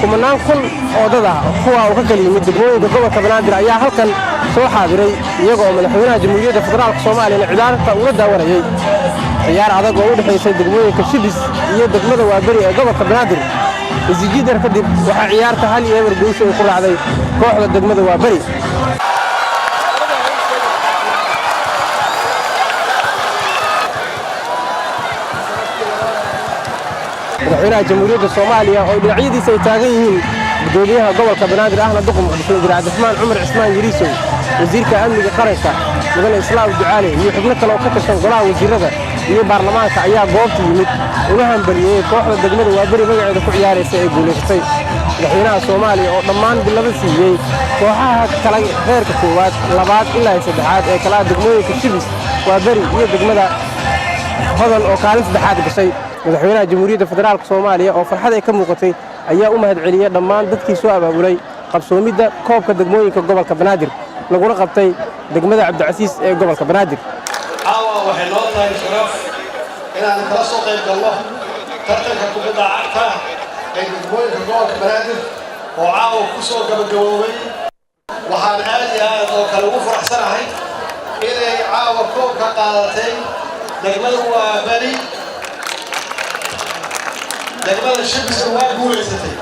Kumanaan kun oo dad ah, kuwa uu ka kala yimid degmooyinka gobolka Banaadir, ayaa halkan soo xaadiray, iyaga oo madaxweynaha Jamhuuriyadda Federaalka Soomaaliyana ciyaarta ula daawanayey. Ciyaar adag oo u dhexaysay degmooyinka Shibis iyo degmada Waaberi ee gobolka Banaadir. Isjiidar kadib, waxaa ciyaarta 1-0 guusha ay ku raacday kooxda degmada Waaberi. Madaxweynaha Jamhuuriyadda Soomaaliya oo dhinacyadiisa ay taagan yihiin gudoomiyaha gobolka Banaadir ahna duqa Muqdisho, Injineer Cabdiraxmaan Cumar Cismaan Yariisow, wasiirka amniga qaranka mudane Islaaw Ducaale iyo xubno kale oo ka tirsan golaha wasiirada iyo baarlamaanka, ayaa goobta yimid una hambalyeeyey kooxda degmada Waaberi magaceeda ku ciyaaraysa ee guulaysatay. Madaxweynaha Soomaaliya oo dhammaan bilado siiyey kooxaha kala heerka koowaad, labaad ilaa saddexaad ee kalaha degmooyinka Shibis, Waaberi iyo degmada Hodan oo kaalin saddexaad gashay. Madaxweynaha Jamhuuriyadda Federaalka Soomaaliya oo farxad ay ka muuqatay ayaa u mahadceliyey dhammaan dadkii soo abaabulay qabsoomidda koobka degmooyinka gobolka Banaadir, laguna qabtay degmada Cabdicasiis ee gobolka Banaadir. Caawa waxay noo tahay sharaf inaan kala soo qayb galno tartanka kubadda cagta ee degmooyinka gobolka Banaadir oo caawa ku soo gabagaboobay. Waxaan aad iyo aad oo kale ugu faraxsanahay inay caawa koobka qaadatay degmada Waaberi. Degmada Shibisna waa guulaysatay,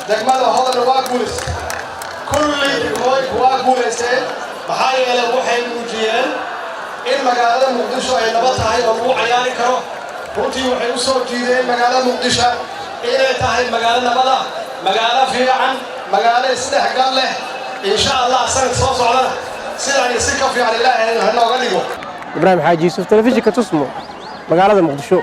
degmada Hodanna waa guulaysatay, kulli degmooyinku waa guulaysteen. Maxaa yeelay, waxay muujiyeen in magaalada Muqdisho ay nabad tahay oo lagu cayaari karo. Runtii waxay u soo jiideen magaalada Muqdisho inay tahay magaalo nabada, magaalo fiican, magaalo isdhexgal leh. Insha Allah sanad soo socdana sidaan si ka fiican Ilaahay hanooga dhigo. Ibraahim Xaaji Yuusuf, telefishinka Tusmo, magaalada Muqdisho.